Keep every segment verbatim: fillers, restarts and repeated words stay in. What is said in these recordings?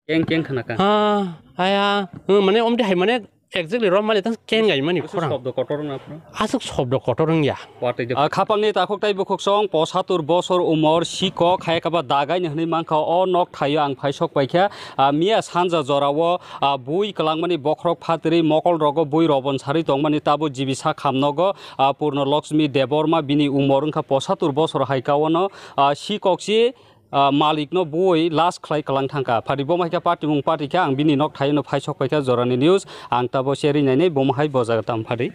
Keng keng khna kha. Ah, aya, hmm, mane omdi hai mane exactly rom mali tang keng gai mani khorang. Sobdo kotor wngna phro. Aswk sobdo kotor wngya. Watwi de. Ah, khapangni takhuk tai bukhuksong posatur bosor umor sikok hai kaba dagai ni hwnwi mankha o nok thaio ang phaisok paikha. Ah, miya sanja jorao, ah, bui kwlangmani bokhorok phatri mokol rogo bui robon sarwi tongmani tabo jibisa khamnogo, ah, Purno Lakshmi Debbarma bini umor wngkha posatur bosor hai kaono, ah, sikok si ah, malikno bui last khlai kwlang thangkha. Phadi bo maikha party mung party kha ang bini nok thaino phaisok paikha jorani news. Ang tabo seri nainai bo mahai bo jaga tam phadi.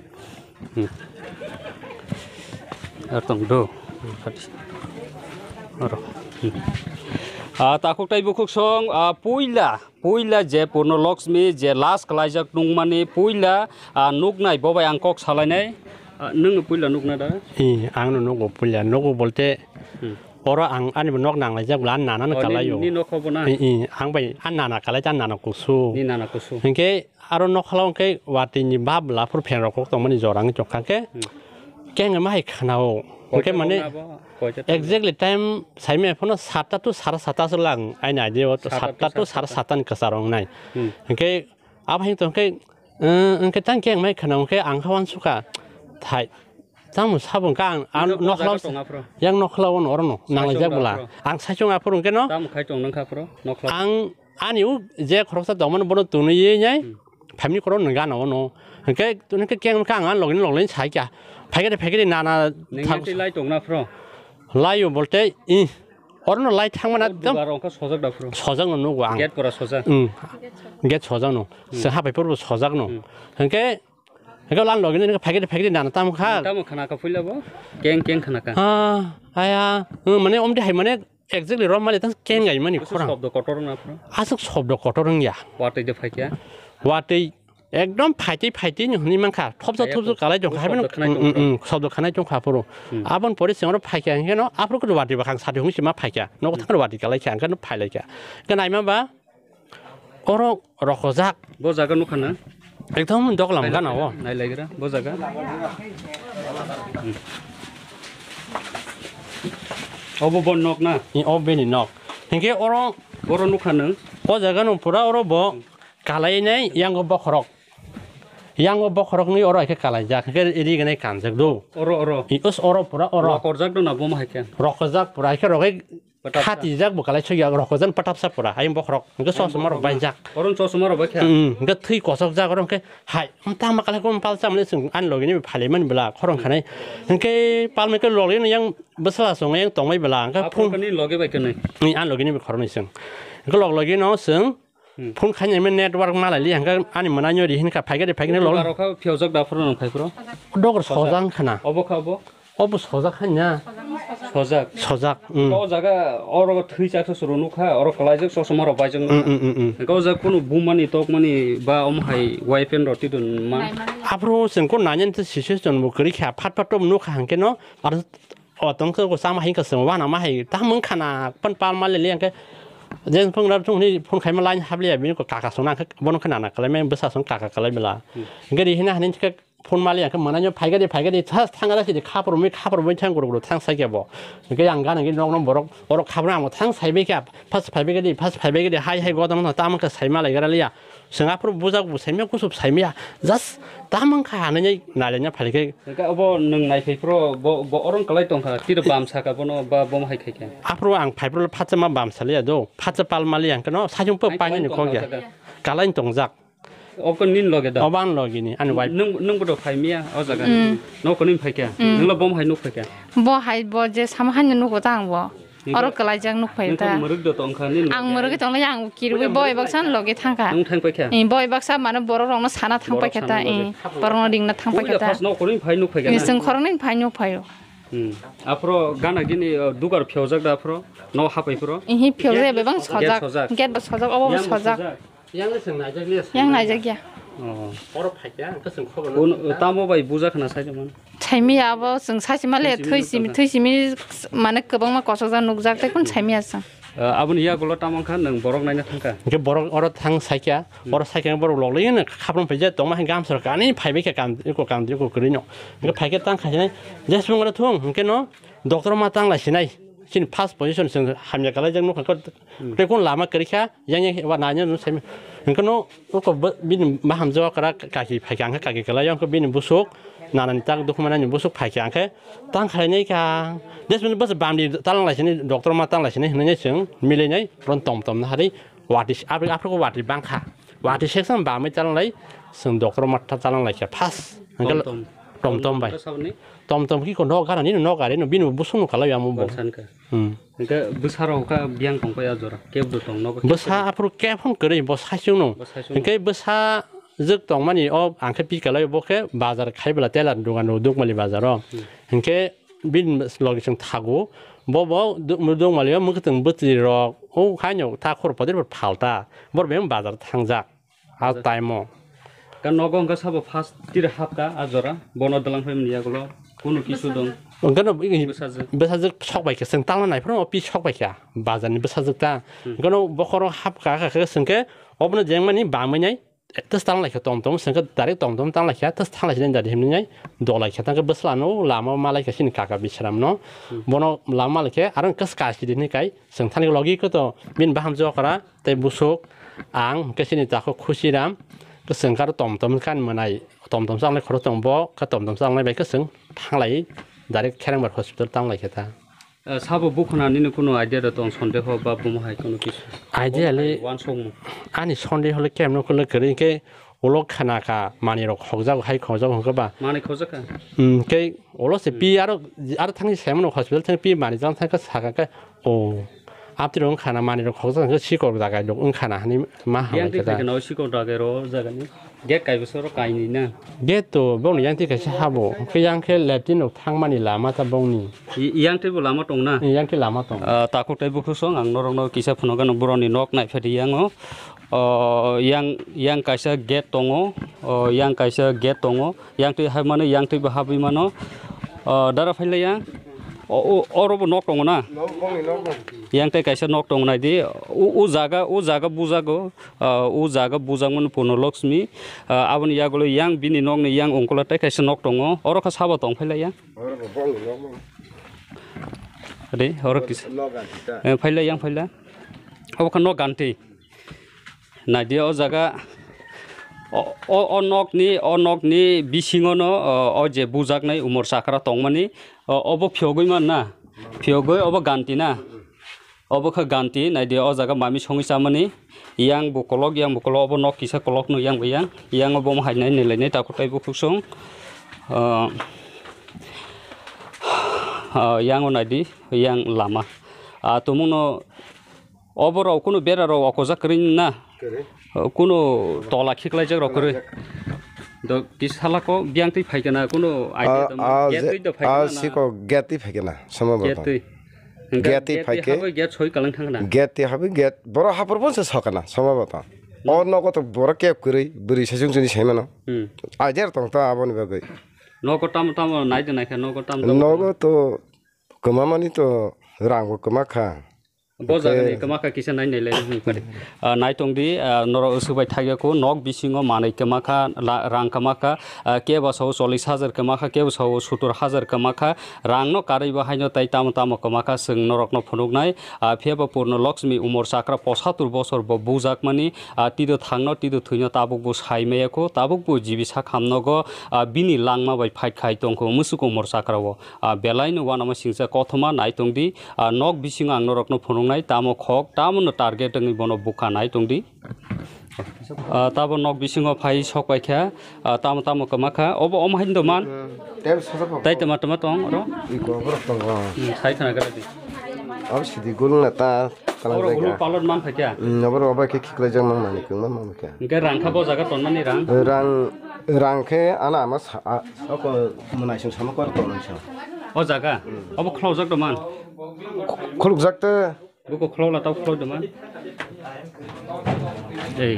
Hmm. Ar tong do. Oro. Hmm. Ah, takhuk tai bukhuk song, ah, puila, puila je Purno Lakshmi je last khlaijak nungmani puila, ah, nuknai bo bai ang kok salainai. Ah, nung puila nukna da? Hi, ang no nugo puila, nugo bolte Hmm. Oro ang ani nok nanglaijak bwla, ang nanano Oh, ni, kalaio. Ni nok hobo na? I, i, ang bai ang nana kalai, ang nana kusu. Ni nana kusu. Hinkhe aro nokhalao hinkhe watwi ni bab bwla phuru fan rok kok tongmani jora wngwi tongkha khe. Hmm. Keng ma hai khanao. Hinkhe Koita mane tongna bo? Koita tongna? Exactly time saimaya phano satta to sara satta se lang aini idea o. Satta to satta to sara sara satta. Satta ni kwcharo wngnai. Hmm. Hinkhe Abo hai tong khe, eh, hwnkhe tang khe ang mai khna hwnkhe ang kha uansukha. Thai. Tamo sabo hwnkhe ang, ang Nokla nokhla jaga tong aphro. Yang nokhla ono orono, Saichung nanglai jak bwla. Aphro. Ang saichung aphuru hwnkhe no. Tamo khai tong nang kha aphro, nokhla. Ang ani u je khoroksa tongmani bono tunui ye nyai. Hmm. Phaimni khoro nang gana ono. Hwnkhe, hwnkhe keng khe ang ani logni logni sai kha. Phaikhe de, phaikhe de nana Neng thang- nang tei lai tong na aphro. Laio bolte, i. Orono lai thangmana O ekdom dugar ongkha sojak da phuru. Sojak no nugo ang. Gate pura sojak. Mm. Gate sojak no. Hmm. Se hapai purbo sojak no. Hmm. Hwnkhe, hwnkhe lan login ni phagedi phagedi nana tam kha. Tamo khana ka puila bo? Keng keng khana ka. Ah, aya. Hmm, mane omdi hai mane exactly rom mali tang keng gai mani Kusu khorang. Sobdo kotor na phuru. Asuk sobdo kotor wngya. Watwi de phaikya. Watwi Ekdom phaitwi phaitwi ni hwnwi mankha, thopsa Kaya thopsa ko, kalai tongkha, o haibeno, sobdo khanai mm, tongkha. Mm, mm, sobdo khanai tongkha aphuru. Hmm. Aboni pore chwng oro phaikha hwnkhe no, aphuru khe watwi bakhang sadi hwnwi se ma phaikha, nogo Hmm. thang watwi kalaikha, hwnkhe no phailaikha. Hwnkhe naima ba, oro rokojak. Bo jaga nukha na? Ekdom doglam Nailai gana gra, o. Nailai gra, bo jaga. Hmm. Obo bo nok na? I, o bini nok. Hwnkhe oro Boro nukha nung? O jaga no pura oro bo. Hmm. Kalainai yango bokhorok. Yango bokhorokni oro hai khe kalaijak, hwnkhe ri gwnai kanjak do. Oro, oro. I, us oro pura oro. Rokorjak do na bomo hai khe? Rokorjak pura hai khe rogwi Patapsa. Khatijak bo kalai sokya, rokorjak patapsa pura. Ayang bokhorok, hwnkhe chosma rok baijak. Oro chosma rok bai khe? Mm, hwnkhe thwi kosokjak oro hwnkhe hai, tama kalai kom palsa mani chwng ani logini phalai mani bwla khorang khanai. Hwnkhe palmai khe logini yang bwsla chwng yang tongmai bwla, hwnkhe Aphuru phung kani loge bai khe nai? Ni ani logini khoroknwi chwng. Hwnkhe log logino chwng Hmm. Phone khaina ime network malai li hwnkhe ani mwnai no ri hinkha phaikhe de phaikhe de lol. Dugar rok kha phiyojak da phuru nang phai phuru. Dogor sojak khana. Obo kha obo? Obo sojak khanya. Sojak. Sojak. Mm. O jaga oro thwi chak suru nukha, oro kwlaijak chosma rok baijak nukha. Mm, mm, mm, mm. Hwnkhe o jaga kunu bumani tokmani ba omo hai wife and roti dun ma. Aphuru chwng ko nanya situation bo kwrwi kha, phat phat to nukha hwnkhe no, aro O tong khe ko sama hai ka song wana ma hai ta mung khana pan pal ma le le ang khe. Jen phung lar thung ni phone khai ma line hap le ya bini ko kaka song na khe bono khe nana kalai mai bwsa song kaka kalai bela. Hmm. Gari hina hani khe phone ma le ang khe mana nyo phai gari phai gari thas thang gari si khapur mi khapur mi thang guru guru thang sai khe bo. Ge ang gana ge nok nok borok borok khapur ang thang sai be khe pas phai be gari pas phai be gari hai hai godam no ta mung khe sai ma lai gara le ya. Sengapur bujak bo saimya, kusup saimya, just tamang kha hanai nai nai na phai khe. Hwnkhe obo nwng nai phai phro bo, bo orong kalai tong kha, tiro bam saka bono ba bomo hai khai khe. Aphro ang phai phro phatsa ma bam saliya do, phatsa pal mali ang khe no sajung pe Ang paini kalai ni tong khok ya. Kha jaga. Kalai tong jak. Obo nin loge da? Obo ang logi ni, ani wife. Nwng, nwng bodo phai miya o jaga. Mm. Noko nin phai khe. Mm. Nwng lo bomo hai nuk phai khe. Bo hai bo je sama hani nugo ta ang bo. Oro kwlaijak nuk phai ta. Nokni mwrwk do tong kha, nini loge. Ang mwrwgwi tong lai, ang kirwi boy baksa loge thang kha. Nung thang paikha? Eh, boy baksa mane borok rokno sana thang paikha ta, eh, borok no ringna thang paikha ta. Puila first nok ni phai nuk phaikha na? Chwng khoroknwi phai nuk phaio. Hmm. Aphro gana gini, uh, dugar phiyojak da aphro? No hapai phro? Ihi phiyojak bebang sojak. Gate sojak. Gate bo sojak, obo bo sojak. Yang le chwng naijak liya, Yang naijak ya. Oh. Oro phaikha, ang khe chwng khobor. Tamo bai buja khna sai man. Saimiya abo chwng saisima le thwi simi, thwi simi mane kwbangma kosokjak nukjak tei kun saimiya chwng. Aboni yagulo tamo wngkha nwng borok naina thangkha. Hwnkhe borok oro thang saikha, oro saikha borok loglaino khaprung phaijak tongma hai gamsa rok ani phaibai kha kam eko kam eko kwrwino. Hwnkhe phaikhe tang khaisinai jeswng oro thung hwnkhe no doctor ma tang lai sinai. Chini first position chwng hamya kalaijak nukha khe, tei kun lama kwrwi kha, yang yang ba nanya nung sai. Hwnkhe no uko bini mahamjak kra kaki phaikha, hwnkhe kaki kalai, hwnkhe bini busuk nanani tak dukhumanani busuk phaikha, hwnkhe tang khlainai kha. Des minute bwsa bamdi talang laisini, doctor ma tang laisini hwnwi chwng milinai ron tom tom na hari. Watwi, aphuru, aphuru watwi bangkha. Watwi section bamwi talanglai, chwng doctor matha talanglai kha. First, hwnkhe tom tom. Tom tom bai. Hwnkhe saboni? Tom tom ki ko nok gana nini nok gari no bini busung no kalai amo bo. Bol san kha. Hmm. Hwnkhe bwsa rok kha biyang tong kha ya jora. Kebo tong nogo. Bwsa aphuru kebo hwn kwrwi bo saichung no. Bo saichung no. Hwnkhe bwsa jwk tongmani o ang khe pi kalai bo khe bazar khai bwla telar dogan rok Dukmali bazar o. Hmm. Hwnkhe bini logi chwng thago, bo bo duk-, dukmali o mwkhwtwng bwtwi rok, o haino ta khor podir bo phalta, bor beng bazar thangjak, a time o. Ka nogo hwnkha sabo first tira hapka a jora, bono dwlang phaimani yagulo, kunu kisu dong. Hwnkhe no i-, bwsajwk. Bwsajwk sok bai khe chwng tangna naiphuru o pi sok bai kha, bazar ni bwsajwk ta. Hmm. Hwnkhe no bokhoro hapka kha khe chwng khe, obono jengmani bamwi nai, Tes tang laikha tom tom, sengkha direct tom tom tang laikha, tes tang laikha dari himni nai, dok laikha tang khe bwsla no lama ma laikha sini kaka bisram no, hmm, bono lama ma laikha, arang kas kasi di ni kai, seng thani logi ko to, bin baham jokra, tei busuk, ang, ke sini tako khusi ram, ke sengkar tom tom kan manai, tom tom sang lai khoro tong bo, ke tom tom sang lai bai ke seng thang lai, direct Kherengbar hospital tang laikha ta. Eh, sabo bukhuna nini kunu idea da tong sondeho ba bumo hai kunu kisu? Idea le, bumo hai wansukmung. Ani sondeho le kemno kule kwrwi khe ulo khana kha manwi rok khokjago hai khokjago hwnkhe ba. Manwi khokjak kha? Hmm, khe ulo se pi aro, aro thangni saimano hospital thang pi manwi jang thang kha saka khe o. Apni rok wngkha na manwi rok khokjak khe sikok jaga rok wngkha na hani ma hamai khe da. Yang twi khe no sikok jaga ro jaga ni. Gate kaibwsoro kainwi na? Gate to bongni yang twi kaisa habo. Khe yang khe latrine rok thangmani lama ta bongni. I-, yang twi bo lama tong na? Yang twi lama tong. Ah, takhuk tei bukhuk song ang norokno kisa phunukgano borokni nok naiphadi yango. Oh, yang, yang kaisa gate tongo. Oh, yang kaisa gate tongo. Yang twi habmano, yang twi bo habwi mano. Oh, dara phailai yang. O, o, oro bo nok tongo na? Nok bongni nok bong. Yang tei kaisa nok tongo nai di. O, o jaga, o jaga bujago. Ah, o jaga bujakmani Purno Lakshmi. Ah, aboni yagulo yang bini nokni yang ungkula tei kaisa nok tongo. Oro kha sabo tong phailai ya. Oro bo bongni nok bong. Ade, oro kisa. Nok ganti ta. Eh, phailai yang phailai. Obo kha nok ganti. Naidi o jaga. O, o, o nokni, o nokni bisingo no, o, o je bujaknai umor chakra tongmani. O, obo phiyogwi man na? Phiyogwi obo ganti na? Obo khe ganti, naidi o jaga mami songwi chamani. Yang bo kolok, yang bo kolok, obo nok kisa kolok no yang bo yang. Yang obo mo hainai nelainai takhuk tei bukhuk song. Ah, ah, yang o naidi, yang lama. Ah, tumung no obo rok kunu bera rok okojak kwrwi na? Kwrwi. Kunu tola khiklaijak rok kwrwi. Khiklaijak. Do kisa lako biyang twi phaikana kunu idea Ah, tongma? Ah, Gate je-, twi do phaikana ah, na? Siko gate twi phaikana, sama Gate bata. Twi. Hingke Gate twi gate twi phaike. Habwi gate soi kalang thangkana? Gate twi habwi gate, boro hapor pon se sokana, sama bata. Hmm. O nogo to boro kep kwrwi, bwrwi saichung chini saimano. Hmm. Ajer tong ta aboni bagwi. Nogo tamo tamo nai de naikha, nogo tamo tamo. Nogo to kwmamani to rang bo kwma kha. Bo jagani Hwnkhe kwma kha kisa nai nai lai hwn kari. Ah, nai tong di, ah, norok swk bai thagya kho, nok bisingo manwi kwma kha, la-, rang kwma kha, ah, kebo sao chollish hajar kwma kha, kebo sao sottor hajar kwma kha, rang no karwi bo haino tei tamo tamo kwma kha, chwng norok no phunuk nai, ah, phiya bo Purno Lakshmi umor chakra posatur bosor bo bujak mani, ah, twido thang no, twido thwi no tabuk bo sai maya kho, tabuk bo jibi sak ham nogo, ah, bini langma bai phai khai tong kho, mwswk umor chakra o. Ah, belai no uanama singcha kothoma nai tong di. Ah, nok bisingo ang norok no phunuk nai, tamo khok, tamo no target wngwi bono bukha nai tong di. Ah, tabo nok bisingo phai sok pai kha, ah, tamo tamo kwma kha, obo omo haino man. Hmm, tei sajak bo. Tai tama tama tong oro. Iko borok tongo. Hmm, sai khna gra di. Abo sidi gulung na ta. Kalang Oro jaga. Gulu palot man phaikya? Mm, abo abo khe khiklai jak mang mani kwma mang khe. Hingke rang kha bo jaga tonmani rang? Rang, rang khe ana ama sa-, a, oko mwnai song sama kor tonmani sa. O jaga? Mm. Abo khulok jak do man? Khulok jak te. Buko khulok la tau khulok do man? Ei.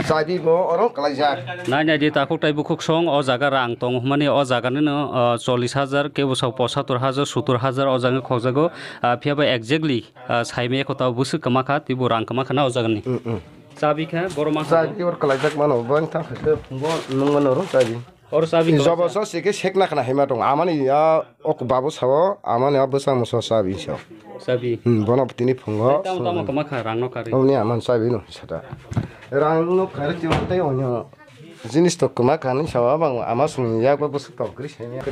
Chabi bo oro kalai jak. Nai nai di takhuk tai bukhuk song o jaga rang tong hwnmani o jaga nino, o, chollish hajar, kebo sao posatur hajar, sottur hajar o jaga khokjago, a, phiya ba exactly. Ah, saimaya kho tabo bwswk kwma kha, teibo rang kwma kha na o jagani. Mm, mm. Chabi kha, borok ma kha. Chabi or kwlaijak mano, bo wng thang khe bo nung mano oro chabi. Oro chabi kwlai sa. Jobo so sike sek na khna hima tong. Amani ya ok babu sao, amani ya bwsang muso chabi so. Chabi. Hmm, bono tini phungo. Tamo tamo kwma kha rang no kari. Omni aman chabi no sata. Rang no kari timo tei onyo. Jinis to kwma kha ni sao abang ama sung ya ba bwswk tok gri sai ya.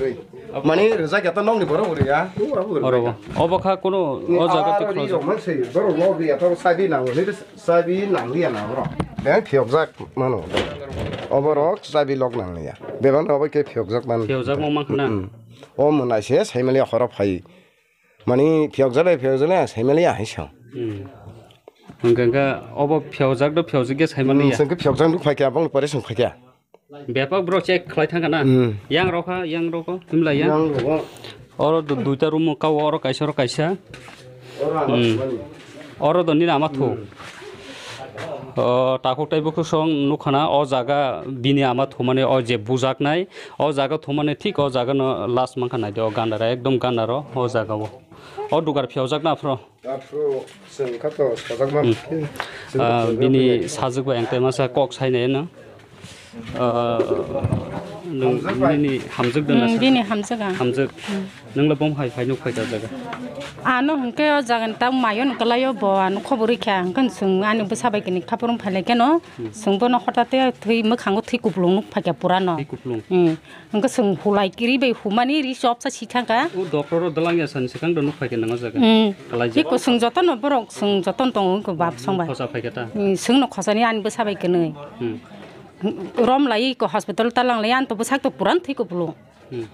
Mani rwjak ya to nokni borok uri ya. Oro bo. Obo kha kuno o jaga to khoro. Rok man sei borok log ya to chabi nango ni. Chabi nangliya na borok. Bebak phiyokjak mano. Oborok chabi lok nangliya. Bebak no obo khe phiyokjak man. Phiyokjak mo mankha na? Mm. O mwnai se saimaliya horo phai. Mani phiyokjale phiyokjale saimaliya hai sa. Mm. Hwnkhe hwnkhe obo phiyokjak do phiyokjak khe saimaliya. Mm, hwnkhe phiyokjak nuk phaikha, aboni pore chwng phaikha. Bepak bro check khlai thangkha na? Hmm. Yang rokha, yang rokha, himla yang. Yang rokha. Oro du-, duita room kao, oro kaisa, oro kaisa. Oro ama Hmm. thumani. Oro do nini ama thu. Hmm. O, takhuk tei bukhuk song nukhana o jaga bini ama thumani o je bujaknai, o jaga thumani thik o jaga no last mankha naidi o gandara, ekdom gandaro o jaga o. O dugar phiyokjak na phro. Aphuru chwng kha to sajak man Hmm. khe, chwng Ah, khe bini phai sajwk bai ang tei masa kok sai nai no. Ah, nwng Hamjwk bai? Nini hamjwk dwng Hmm, asa? Bini hamjwk ang. Hamjwk. Hmm. Nwng le bom hai phai nuk phai ta jaga? Ano hwnkhe o jaga ni tak mayo no kwlai o bo ano khobor rikha hwnkhe chwng ani bwsa bai kini khaphuru phai lai khe no Hmm. chwng bono hotate thwi mwkhango thwi kupulung nuk phai kha pura no. Thwi kupulung? Hmm. Hwnkhe chwng hulai kiri bai humani ri chopsa si thangkha. O doctor o dwlang ya sani swkang do nuk phai khe nang o jaga. Hmm. Kalai Iko jak. Chwng jotono borok chwng jotono tongo iko bap song bai. Khosa phai khe ta. Hmm, chwngno khosani ani bwsa bai kwnwi. Hmm. Rom lai iko hospital talang lai ani to bwsak to puran thwi kupulung. Hmm.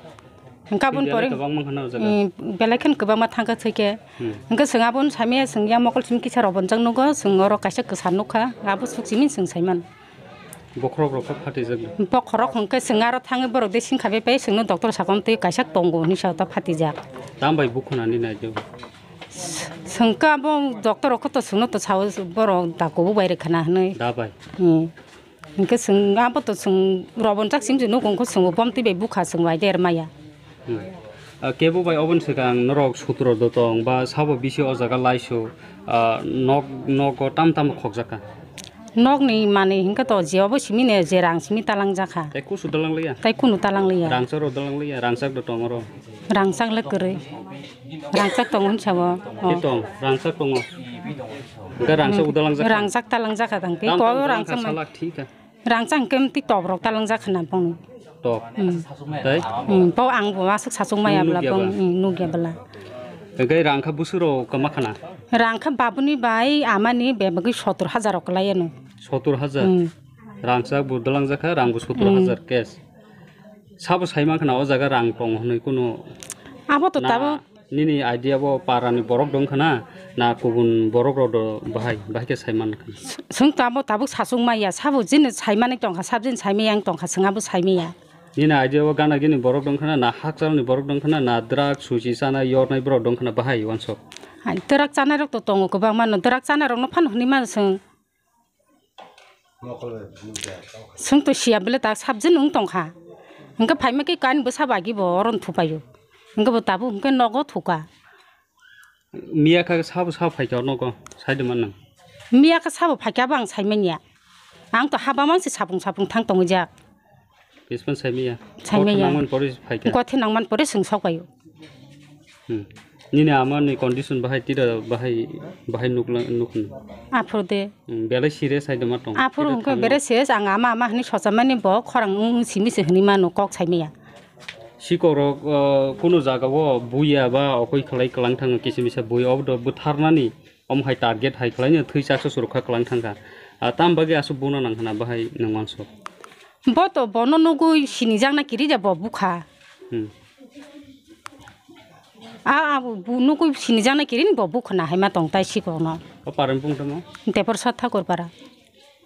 Hwnkhe aboni Belai pore kwbangma khana o jaga. Hmm, belai khen kwbangma thangkha thwi khe. Hmm. Hwnkhe chwng aboni samya chwng ya mokol simi kisa rok bonjak nugo chwng oro kaisa kwsa nukha abo suk simi chwng saiman. Bokhorok rok khe phatijak. Bokhorok hwnkhe chwng aro thangwi borok de singkha bai pai chwngno doctor sakon twi kaisa tongo hinwi sa ta phatijak. Tam bai bukhonani naidi? Chwngkhe abo doctor rok khe to chwngno to sao borok da kubuk bai rwkha na hinwi. Da bai? Hmm. Hwnkhe chwng abo to chwng robonjak simi se nugo hwnkhe chwng bo bom twi bai bukha chwng bai der maya. Hmm. Ah, kebo bai oboni swkang norok sutro do tong ba sabo bisi o jaga laisu, ah, nok, nogo tam tam khokjak kha? Nokni manwi hwnkhe to je obo simi ne je rang simi talang jakha. Tai kusu dalang liya? Tai kunu talang liya. Rangchak rok dalang liya, rangchak do tong oro. Rangchak le kwrwi. Rangchak tongo hinwi sabo. Ki Oh. tong, rangchak tongo. Hwnkhe rangchak Hmm. udalang jakha? Rangchak talang jakha tang. Tam Ko tam rangchak rangchak ma. salak thik kha. Rangchak hwnkhe twi top rok talang jakha na bong. Top. Hmm. Tai? Hmm, bo ang bo aswk sachung maya Nung bla nukya bong, ba? Hmm, nukya bla. Hwnkhe rang kha bwswk rok kwma khana? Rang kha babuni bai amani bebagwi sotur hajar rok kwlai ano. Sotur hajar? Hmm. Rangchak bo dalang jakha, rang bo sotur hajar Hmm. cash. Sabo sai man khana o jaga rang tong hwnwi kunu Abo to na tabo Nini idea bo para ni borok dong khana, na kubun borok rok do bahai, bahai khe sai man khana? Chwng tamo tabuk sachung maya, sabo jini sai mani tong kha, sab jini sai maya wng tong kha, chwng abo sai maya. Nini idea bo gana gini borok dong khana, na hakchal ni borok dong khana, na drug susi chana yornai borok dong khana, bahai wansok? Hai, drug chanai rok to tongo kwbangma no, drug chanai rok no phano hwnwi mano chwng. Chwng to siya bele tak sabjin wng tong kha. Hwnkhe phaima khe kain bwsa bagi bo oro thuphaio. Hwnkhe bo tabuk hwnkhe nogo thuka. Miya kha sabo sabo phaikha nogo, saide man nang. Miya kha sabo phaikha bo ang saimanya. Ang to haba mang se sapung sapung thang tongwi jak. Bisman saimanya. Saimanya. Kothai nangman pore phaikha. Kothai nangman pore chwng sokpaio. Hmm. Nini ama ni condition bahai tira bahai bahai nukla nukni. Aphuru de. Hmm, belai serious hai doma tong. Aphuru Tira hwnkhe thangno. Bere serious ang ama ama hwnwi sochomani bo khorang wng simi se hwnwi mano kok saimaya. Sikorok, uh, kuno jaga o buya ba okoi khlai kwlang thango kisa misa bui obo do bwtharnani omo hai target hai khlaino thwi chaksa surukha kwlang thangkha. Ah, tam bagwi aswk buna nang khna bahai nang manso. Bo to bono nugui sinijakna kiri ja bo bukha. Hmm. A, a, bu, nugui sinijakna kirin bo bukhna hai ma tong tai sikokno. O parang bung tamo? Deborsa Thakurpara.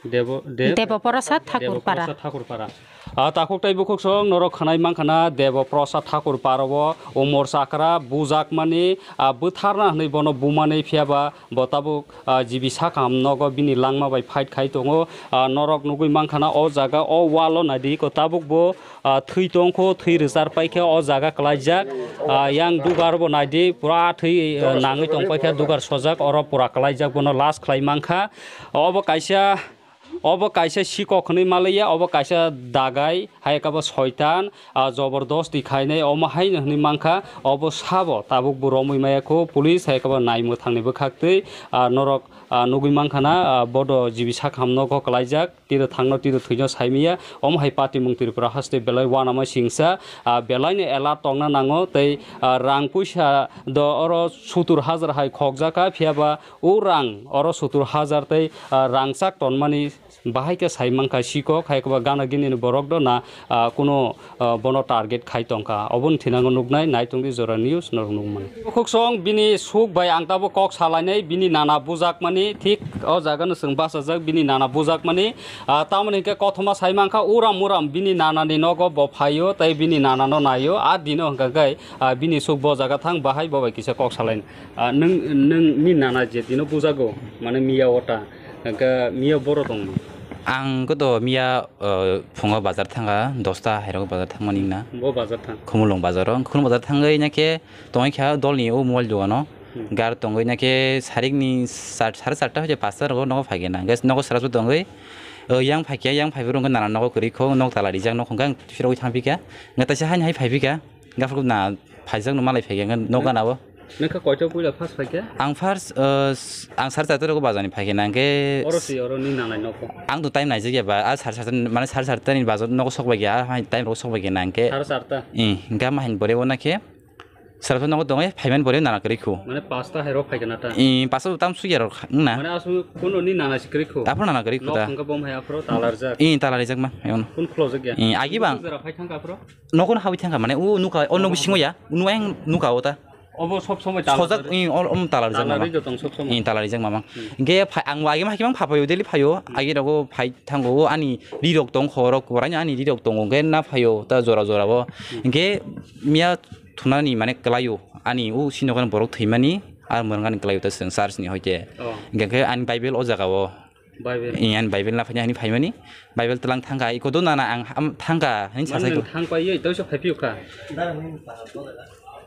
Debo, Deb-, Deboprasad Thakurpara. Deboprasad Thakurpara. A, takhuk tai bukhuk song norok khanai mankha na Deboprasad Thakurpara o umor chakra bujakmani, a, bwtharna hwnwi bono bumani phiyaba bo tabuk, a, G B sakam nogo bini langma bai fight khai tongo. A, norok nugui mankha na o jaga o wall o naidi ko tabuk bo, ah, thwi tongkho, thwi rwchar paikhe o jaga kwlaijak. Ah, yang dugar bo naidi, pura thwi, ah, nangwi tongpaikha, dugar sojak, oro pura kwlaijak, bono last khlai mankha. Obo kaisa Obo kaisa sikok hwnwi malaiya, obo kaisa dagai, hai khe bo soitan, ah, jobordosti khainai, omo hai hwnwi mankha, obo sabo tabuk bo romwi maya kho, police hai khe bo naimwthangni bwkhaktwi, ah, norok, ah, nugwi mankha na, ah, bodo jibi sakham nogo kwlaijak, tiro thangno tiro thwino saimaya, omo hai patimung Tripura haste belai uanama singsa, ah, belaino alert tongna nango, tei, ah, rang puisa do oro sottur hajar hai khokjak kha, phiya ba o rang oro sottur hajar tei, ah, rangchak tonmani bahai khe sai mankha sikok, hai khe ba gana gini ni borok do na, ah, kuno, ah, bono target khai tongkha. Oboni thinango nuknai, nai tongdi Jora News norok nukmani. Khuksong bini suk bai ang tabo kok salainai, bini nana bujakmani thik o jaga no chwng bachajak, bini nana bujakmani, ah, tamoni hwnkhe kothoma sai mankha uram uram bini nana ni nogo bo phaio tei bini nana no naio, a dino hwnkha khe, ah, bini suk bo jaga thang bahai bo bai kisa kok salainai. Ah, nwng, nwng ni nana je dino bujago, mane miya ota, hwnkhe miya boro tongmo? Ang koto miya, uh, phungo bazar thanga, dosta hairok bazar thangmani na. Bo bazar thang? Khumulwng bazaro. Khumulwng bazar thangwi nakhe tongwi kha dolni o mobile dogano. Hmm. Gar tongwi nakhe sarikni sar-, sare charta hoite pasta rogo nogo phaikhe na. Gas nogo sara tongwi, uh, yang phaikhe, yang phaibo rungkhe nana nogo kwrwi kho, nok tala rijak nok hwnkhe ang phirogwi thangpikha. Nga taisa haini hai phaipikha. Gaphuru na phaijak no malai phaikha, nga nok gana o. Nokha koito puila first phaikha? Ang first, uh, s-, ang sar charta rogo bazani phaikha na, hwnkhe oro si, oro ni nanai nokho? Ang to time naijak ya ba, a sar charta, mane sar charta ni bazar nogo sok bai ya, a hai time rogo sok bai ya na, hwnkhe. Sar charta? Ih, hwnkhe ama hain bore bo nakhe. Sar charta nogo tongwi phaiman bore nana kwrwi khu. Mane pasta hai rok phaikha na ta? Ih, pasta tam sugya rok na. Mane aswk kuno ni nana si kwrwi khu? Aphuru nana kwrwi khu ta. Nok hwnkhe bom hai aphuru talarjak? Ih, talarjak ma, ayun. Kun khulojak ya? Ih, agi bang. Jora phai thangkha aphuru? Nogo no habwi thangkha, mane o nukha, o nok bisingo ya, nuayang nukha o ta. Obo sob somoi tala sojak, ri-, i, o, om tala rijak tala mama. Rijak tong sob somoi. I, tala rijak mama. Hmm. Hingke pha-, ang agi ma hakhe mang phapaio, daily phaio, hmm, agi rogo phai thango, o ani rirok tong, khorok, boraino ani rirok tongo, hingke na phaio, ta jora jora o. Hmm. Hingke miya thunani mane kwlaio, ani o sinokan borok thwimani, ar mwrwngani kwlaio ta chwng church ni hoite. Oh. Hingke khe ani Bible o jaga o. Bible. Iyan Bible na phanya hani phaimani. Bible tlang thangka, iko do nana ang ham thangka, hani. Man sasai nang ko. Thangpa ye, tau sa phaipiu kha.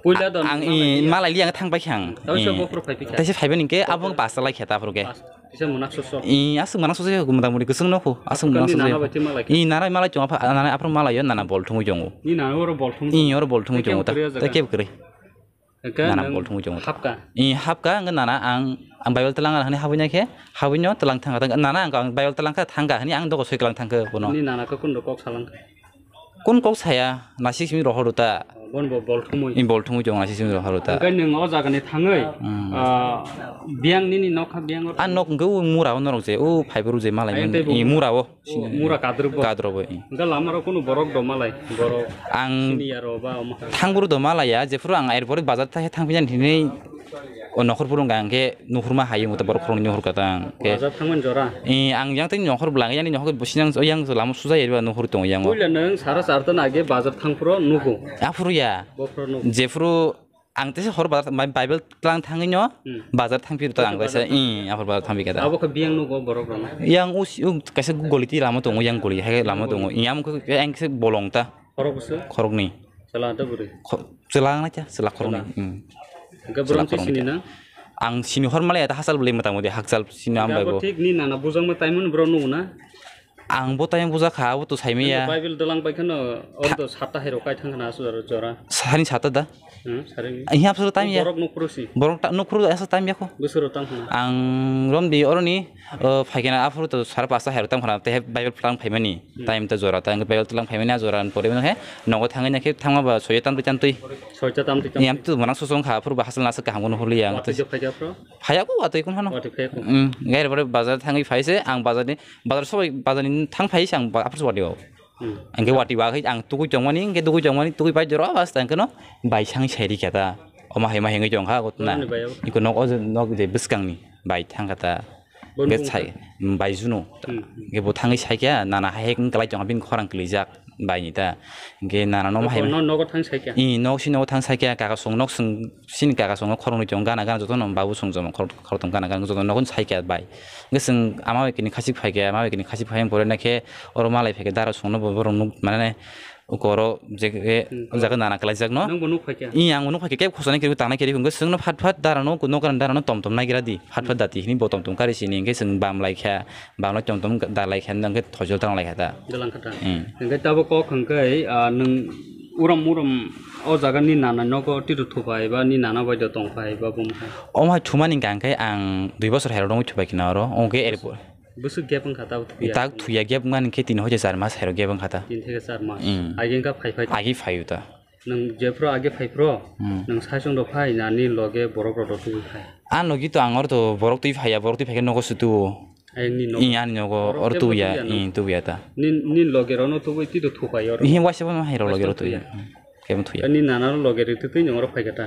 Puila don. Ang i malai. Malai li ang thangpai khang. Tau sa. I. Bopro phaipi kha. Taisa phaiba ningke, abang pasta lai kheta phuru ke. Pas-, kisa munak soso. I, asuk munak soso, gumda muri kusung no khu, asuk munak soso. Nana bati malai kha. I, nana malai chunga pha, nana apro malai yo, nana bol thungu jongu. Ni nana oro bol thungu. I, oro bol thungu jongu ta. Te kebkri. Hingke nana nang bol thungwi tongo. Hapka? I hapka, hingke nana ang, ang Bible telang hwnwi habwi naikhe, habwino telang thangkha, nana ang, ang Bible telang kha thangkha hwnwi ang dogo soi kelang thangkha bono. Ni nana khe kun kok salang kha? Kun kok saya, nasik simi rohor ta. Bon bo bol thumui. I bol thumui tongo nasik simi rohor ta. Hingke nwng o jaga ni thangwi, hmm, ah, biyang nini nokha biyang o. A nok hingke o mura o norok je, o phaibo rw je malai. Ayang tei bo. I mura o. O, mura kadrwk bo. Kadrwk bo, eh. Hingke lama rok kunu borok do malai, borok. Ang sini ya ro ba omo. Thang buru do malai ya, jephuru ang airport bazar thai thang phiya hinwi o nokhor phuru hingka hingke nuhur ma hayo muta borok khoroknwi nuhur kata ang ke. Bazar thangmani jora? Eh, ang yang tei nokhor bwlang yani nokhor sinang yang lama suja ya ba nuhur tongo yang o. Puila nwng sara charta na age bazar thang phuru nugo. Aphuru ya. Bophuru nugo. Jephuru Ang teisa hor bazar, Bi-, Bible tlang thangwi no, hmm, bazar thangphi rwta ang teisa, ih, aphuru bazar thangphi kata. Abo khe biyang nugo borok rok no? Yang us-, u-, kaisa goli ti lama tongo, yang goli hai lama tongo. Yang khe, yang khe bolong ta. Khorok bwswk? Khoroknwi. Chwla ta bwrwi? Kho-, chwla wngna kya? Chwla khoroknwi. Chwla. Hmm. Hingke chwla borok khoroknwi sini kya na? Ang sini hor malaya ta hachal bwlai mwtang mudi hakchal sini. Hingke ambai abo bo. Thik ni nana bujakma taimon borok nugo na? Ang bo tayang bujakha, abo to saimaya. Bible dalang pai kheno, oro to satta hai rok kai thang khana aswk aro jora. Sani satta da? Hmm, sari. Ahi apsalo tamya. Borok nukhuru si. Borok ta nukhuru aswk tamya kho. Bwswk rok tang khana. Ang romdi oroni, o, phaikena aphuru to sara pasta hai rok tang khana, te Bible phlang phaimani. Hmm. Time ta jora, ta Bible phlang phaimani a jora pore mano he, nogo thangwi nakhe thangma ba soya tamtwi tamtwi. Soita tamtwi tamtwi. Yam tu manang sosong kha, aphuru ba hasal nasa kaham kono holi yang. Watwi jok phaikha aphuru? Phaya ko watwi kun hano. Watwi phaya ko. Hmm, gair pore bazar thangwi phaise, ang bazar ni Bazar sobai, bazar ni thang phai se ang ba-, aphuru wati o. Hmm. Hingke wati ba khai ang tugui tongmani, hingke tugui tongmani, tugui pai jora bas tang keno bai sang sai rikha ta. Omo hai ma hingui tong kha, gotna. Boroni bai o? Iko nok o je, nok je bwskang ni bai thang kha ta. Boroni hingke bung sai, kha? Bai juno. Hmm. Hingke bo thangui sai kha, nana hai hek wng kalai tong kha, bini khorang klijak bai ni ta. Hingke nana no ma hai. No, nogo thang sai kha? I, nok si nogo thang sai kha, kaka song nok song Sini kaka songo khoroknwi tongo, gana gana jotono babu song jomo khorok, khorokthom gana gana jotono nogo sai kha bai. Hwnkhe chwng ama bai kini khachik phai kha, ama bai kini khachik phai pore nakhe oro malai phai kha dara songno bo borok nuk mane Ukoro je, e, Hmm. o jaga nana kwlaijak no. Nang bo nuk phai kha? Iya, ang nuk phai kha, kebo khosani kiri tangnai kiri hwnkhe chwngno phat phat dara no, nok dara no tom tom naigra di. Phat phat Hmm. dati hini bo tom tom kari sini hwnkhe chwng bam lai kha, bam lai tom tom da lai kha, hwnkhe thojol tang lai kha ta. Dalang kha ta. Hmm. Hwnkhe tabo kok hwnkhe, ah, nwng uram uram o jaga ni nana nogo tito thupai ba ni nana bai do tong phai ba bum kha? Omo hai thumani hwnkha hwnkhe ang dui bosor hai rok nugwi thupai khe na oro. Omo khe airport. Bwswk gap wngkha tabuk thuya? Tak thuya gap wngmani khe tin hoite char mas hai rok gap wngkha ta. Tin theke char mas. Hmm. Age wngkha phai phai. Agi phaio ta. Nwng jephru age phai phro, Hmm. nwng saichung rok phai na ni loge borok rok rw tubui phai? Ani logi to ang oro to borok twi phaiya, borok twi phaikhe nogo se tuo. Ayang ni nogo? Ih, ani nogo Borok oro tebok tuya, tuya no? Ih, tuya ta. Ni, ni loge rok no tubui tito thupai oro? Ih, waisa bo hai rok loge Waisa rok tuya. Tuya. Hmm. Kebo thuya. Ni nana rok loge rw twi twi nwng oro phaikha ta?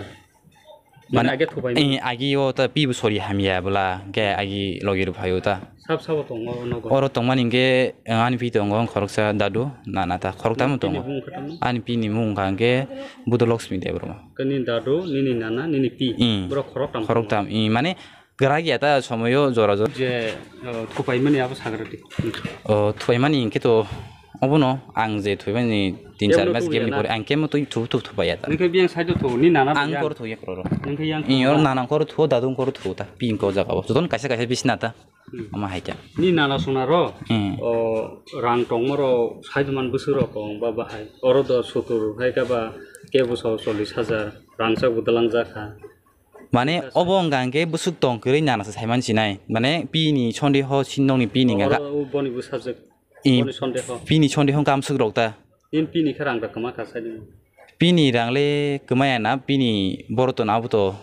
Mane, Mane age thupai mano? Eh, agi o ta pi bo sori hamya bwla, hwnkhe agi logi rw phaio ta. Sab sabo tongo o nogo? Oro tongmani hwnkhe, eh, ani pi tongo, khoroksa dadu, nana ta, khoroktam Nini tongo. Pini mung khe tamo? Ani pi ni mung wngkha hwnkhe Budo Loksmi Debbarma. Khe nini dadu, nini nana, nini pi, Hmm. borok khoroktam tongo? Khoroktam, eh, mane, kwrak ya ta somoyo jora jora. Je, eh, thupai mani abo sagra di. Hmm. O, thupai mani hwnkhe to Obono ang je thwimani tin char Kemno match game ni thubuyana? Pore ang kemo twi thu thu thubaya ta. Nungkhe biyang side o thu, ni nana Ang biyang. Kor thuya koro. Nungkhe yang Ing oro thubuyana? Nana kor thu, dadu kor thu ta. Ping ko jaga o. Joton kaisa kaisa bisna ta. Hmm. Ama hai ta. Ni nana sona ro. Hmm. O rang tongma ro side man bwswk ro kong ba bahai. Oro do sutur hai ka ba kebo so chollish hajar rang chak bo dalang jakha. Mane obo wngkha hwnkhe bwswk tong kwrwi nana se saiman sinai. Mane pini sonde ho sin nokni pini Oro hwnkha. Boni bwsajwk. I Boni sonde ho. Pini sonde ho kamswk rok ta. Nini pini khe rang da kwma kha sai nini. Pini rang le kwmaya na, pini boro to na abo to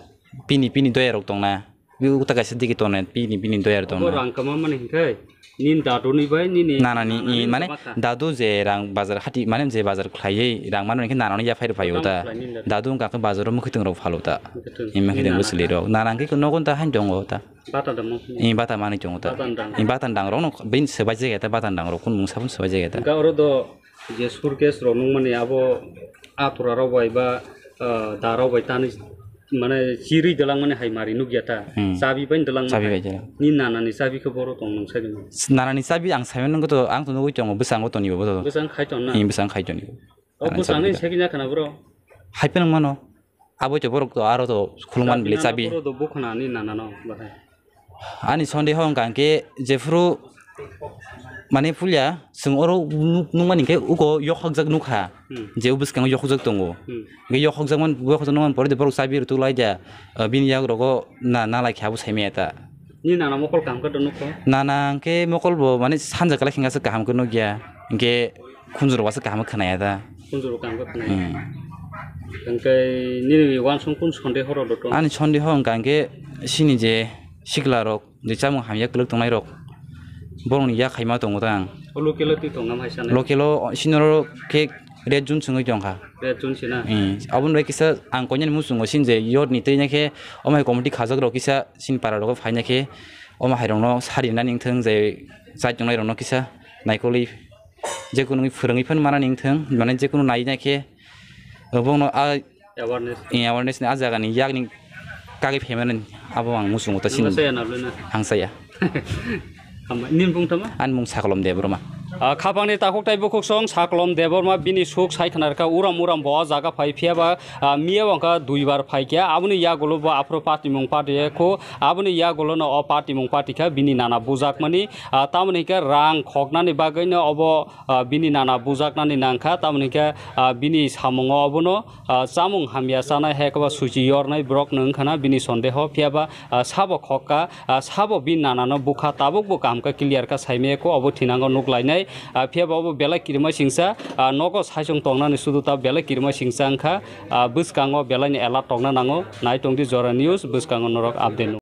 pini, pini doya rok tong na. Bi uta kaisa digi tong na, pini, pini doya rok tong Obo na. Rang kwma mani hwnkhe nini dadu ni bai nini Nana ni, nana i, ni mane kwma kha. Dadu je rang bazar hati, mane je bazar khlaiwi rang mano hwnkhe nana ni yaphai rw phaio ta. Dam khlai nini dadu. Dadu wngkha khe bazar o mwkhwtwng rok phalo ta. Mwkhwtwng. I mwkhwtwng Nini bwswli nana rok. Nana hwnkhe nogo ta haino tongo ta. Bata damo. I bata mani tongo ta. Bata ndang. I bata ndang rok no bin swbai jageta bata ndang rok kun mungsa pun swbai jageta. Ga oro do je suitcase rok nungmani abo atura rok bai ba, ah, da rok bai tani mane chirwi dalangmani hai mari nukya ta. Hmm. Chabi bai dalang Chabi bai dalang. Ni nana ni chabi khe boro tong nung sai. Nana ni chabi ang sai nang to ang to nugui tongo bwskango toni bo to. Bwsang khai ton na. I bwsang khai toni. O bwsang ni sai khe nya khana bro. Hai phe nang mano. Abo to borok to aro to khulumani bile chabi. Boro do bukhna ni nana no bahai. Ani sonde ho wngkha hwnkhe jephru mane pulia chwng oro nuk-, nukmani hwnkhe uko yokhokjak nukha. Hmm. Je o bwskango yokhokjak tongo. Hmm. Hwnkhe yokhokjak man, yokhokjak nukmani pore de borok chabi rw tuklai da, ah, bini yak rogo na, nalai khe abo saimaya ta. Ni nana mokol kaham khe do nukho? Nana hwnkhe mokol bo mane sanja kwlai khe wngkha se kaham khe nukya. Hwnkhe Khunjurok waisa kaham khwnaya da. Khunjurok kaham khe khwnaya. Hmm. Hwnkhe nini wansong kun sonde horo do tong? Ani sonde ho wngkha hwnkhe sini je sikla rok je chamung hamya kwlwk tongnai rok borokni yak khaima tongo ta ang. O lokelo twi tong nam hai sanai? Lokelo sini oro khe red zone swngwi tongkha. Red zone sina? Hmm. Aboni bai kisa ang koinani muchungo sini je yot ni twi nakhe omo hai committee khajak rok kisa sini para rogo phainai khe omo hai rokno sari nani wngthang je chai tongnai rokno kisa naikolwi. Jekunu wngwi phwrwngwi phano manani wngthang, mane jekunu nai nai khe, obono a Awareness. Awareness ni a jaga ni yakni kagwi phaimani abo ang muchungo ta sini. Nungsa ya na luna? Ang saya. Hambai. Nini bung tama? Ani mung Sakolom Debbarma. Ah, khapangni takhuk tai bukhuk song Sakolom Debbarma bini suk sai khnar kha uram uram bo o jaga phai phiya ba, ah, miya wngkha duibar phai kha aboni yagulo bo aphuru party mung party kho aboni yagulo no o party mung party kha bini nana bujakmani, ah, tamoni khe rang khoknani bagwi no obo ah, bini nana bujaknani nangkha, tamoni khe, ah, bini samungo obono, ah, chamung hamya chanai hai khe ba suchi yornai borok no wngkha na bini sondeho, phiya ba, ah, sabo khokka, ah, sabo bini nanano bukha, tabuk bo kaham khe clear khe saimaya kho, obo thinango nuk lainai, ah, phiya ba obo belai kirima singsa, ah, nogo saichung tongnani sudu ta belai kirima singsa wngkha, ah, bwskango belai ni alert tongna nango, nai tongdi Jora News, bwskango norok update nung.